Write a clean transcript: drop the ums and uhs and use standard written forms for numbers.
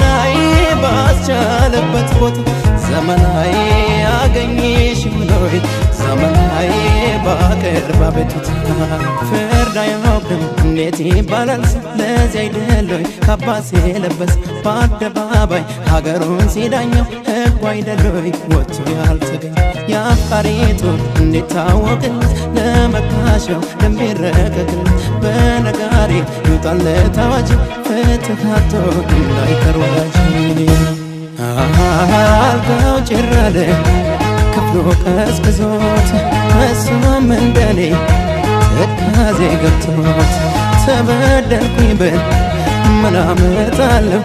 ዘመናዊ ባስቻለበት ቦታ ዘመናዊ አገኘሽ ብሎይ ዘመናዊ ባቀርብ አቤቱታ ፍርድ አያውቅም እንዴት ይባላል ለዚህ አይደሎይ ካባ ሲለበስ በአደባባይ ሀገሩን ሲዳኘው ሕጉ አይደሎይ ወጥቶ ያልተገኘ የአፍቃሪቱ እንዲታወቅለት ለመካሻው ደንብ ይረቀቅለት በነጋሪ ይውጣለት አዋጅ ፍትህ አጥቶ እንዳይቀር ወዳጅ። አልጋው ጭር አለ፣ ክፍሉ ቀዝቅዞት፣ እሷም እንደኔ ትካዜ ገብቶት፣ ተበደልኩኝ ብል ምን አመጣለሁ?